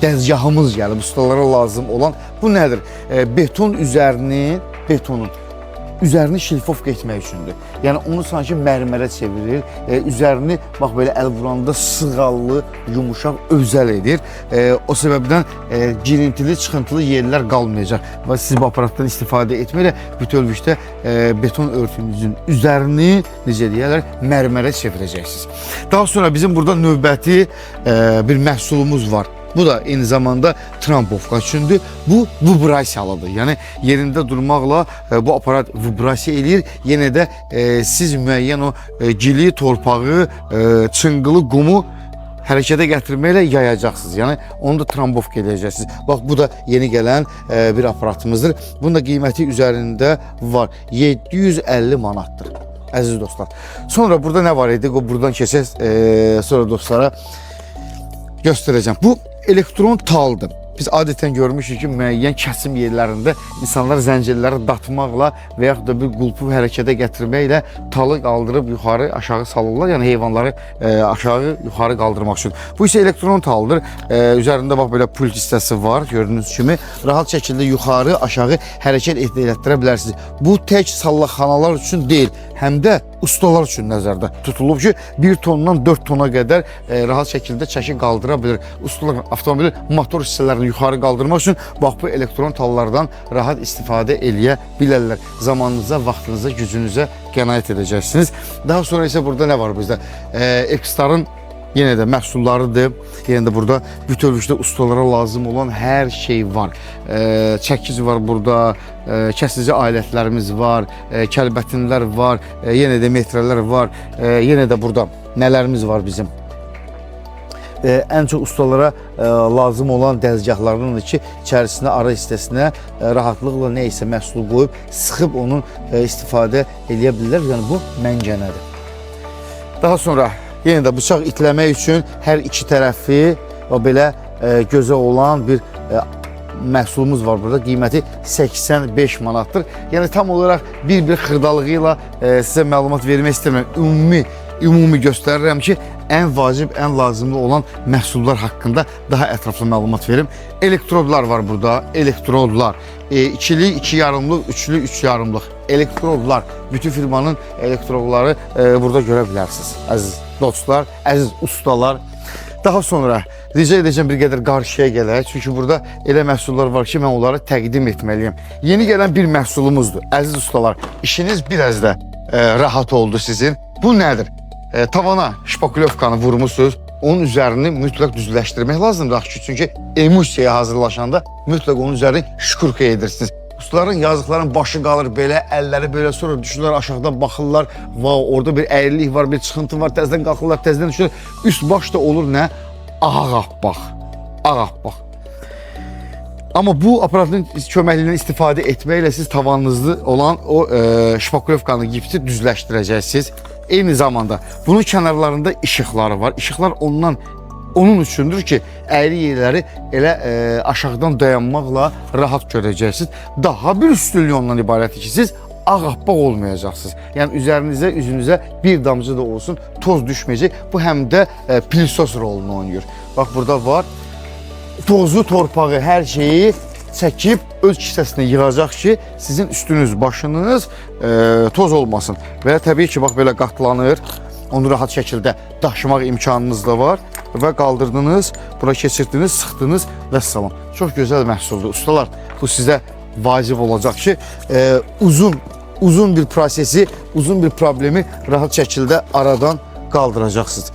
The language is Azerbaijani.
Dəzgahımız gəlib, ustalara lazım olan. Bu nədir? Beton üzərini, betonun üzərini şilfovka etmək üçündür. Yəni onu sanki mərmərə çevirir. Üzərini bax belə əl vuranda sığallı, yumuşaq, özəl edir. O səbəbdən girintili, çıxıntılı yerlər qalmayacaq və siz bu aparatdan istifadə etməklə bütövlükdə beton örtüyünüzün üzərini necə deyərlər, mərmərə çevirəcəksiniz. Daha sonra bizim burada növbəti bir məhsulumuz var. Bu da eyni zamanda trampofka üçündür. Bu vibrasiyalıdır. Yəni yerində durmaqla bu aparat vibrasiya eləyir. Yenə də siz müəyyən o gili, torpağı, çınqılı, qumu hərəkətə gətirməklə yayacaqsınız. Yəni onu da trambovka eləyəcəksiniz. Bax bu da yeni gələn bir aparatımızdır. Bunun da qiyməti üzərində var. 750 manatdır. Əziz dostlar. Sonra burada nə var idi? O buradan keçək sonra dostlara göstərəcəm. Bu elektron taldır. Biz adətən görmüşük ki, müəyyən kəsim yerlərində insanlar zəncirləri datmaqla və yaxud da bir qulpu hərəkətə gətirməklə talı qaldırıb yuxarı, aşağı salırlar. Yəni heyvanları aşağı, yuxarı qaldırmaq üçün. Bu isə elektron taldır. Üzərində bax belə pult hissəsi var, gördüyünüz kimi. Rahat şəkildə yuxarı, aşağı hərəkət elətdirə bilərsiniz. Bu tək sallaxanalar üçün deyil, həm də ustalar üçün nəzərdə tutulub ki, 1 tondan 4 tona qədər rahat şəkildə çəki qaldıra bilir. Ustalar avtomobilin motor hissələrini yuxarı qaldırmaq üçün bax bu elektron tallardan rahat istifadə eləyə bilərlər. Zamanınıza, vaxtınıza, gücünüzə qənaət edəcəksiniz. Daha sonra isə burada nə var bizdə? Ekstarın yenə də məhsullarıdır. Yenə də burada bütövlükdə ustalara lazım olan hər şey var. Çəkic var burada, kəsici alətlərimiz var, kəlbətinlər var, yenə də metrələr var. Yenə də burada nələrimiz var bizim? Ən çox ustalara lazım olan dəzgahlardandır ki, içərisinə, ara hissəsinə rahatlıqla nə isə məhsul qoyub, sıxıb onun istifadə eləyə bilirlər. Yəni bu məngənədir. Daha sonra yenə də bıçaq itləmək üçün hər iki tərəfi o belə gözə olan bir məhsulumuz var burada. Qiyməti 85 manatdır. Yəni tam olaraq bir-bir xırdalığı ilə sizə məlumat vermək istəmirəm. Ümumi göstərirəm ki, ən vacib, ən lazımlı olan məhsullar haqqında daha ətraflı məlumat verim. Elektrodlar var burada, elektrodlar. İkili, iki yarımlıq, üçlü, üç yarımlıq elektrodlar. Bütün firmanın elektrodları burada görə bilərsiniz. Əziz dostlar, əziz ustalar. Daha sonra rica edəcəm bir qədər qarşıya gələk. Çünki burada elə məhsullar var ki, mən onları təqdim etməliyəm. Yeni gələn bir məhsulumuzdur. Əziz ustalar, işiniz biraz da rahat oldu sizin. Bu nədir? Tavana şpakulyovkanı vurmusunuz. Onun üzərini mütləq düzləşdirmək lazımdır axı ki, çünki emulsiyaya hazırlaşanda mütləq onun üzərini şkurka edirsiniz. Ustaların yazıqların başı qalır belə, əlləri belə, sonra düşürlər aşağıdan baxırlar. Vau, orada bir əyrilik var, bir çıxıntı var, təzədən qalxırlar, təzədən düşürlər. Üst baş da olur nə? Ağappaq. Ağappaq. Amma bu aparatın köməkliyindən istifadə etməklə siz tavanınızda olan o şpakulyovkanı, gipsi düzləşdirəcəksiniz. Eyni zamanda bunun kənarlarında işıqları var. İşıqlar onun üçündür ki, əyri yerləri elə aşağıdan dayanmaqla rahat görəcəksiniz. Daha bir üstünlüyü ondan ibarətdir ki, siz ağappaq olmayacaqsınız. Yəni üzərinizə, üzünüzə bir damcı da olsun toz düşməyəcək. Bu həm də pilisos rolunu oynayır. Bax burada var. Tozu, torpağı, hər şeyi çəkib öz kisəsinə yığacaq ki, sizin üstünüz, başınız toz olmasın. Və təbii ki, bax belə qatlanır. Onu rahat şəkildə daşımaq imkanınız da var və qaldırdınız, bura keçirdiniz, sıxdınız və salam. Çox gözəl məhsuldur. Ustalar, bu sizə vacib olacaq ki, uzun bir prosesi, uzun bir problemi rahat şəkildə aradan qaldıracaqsınız.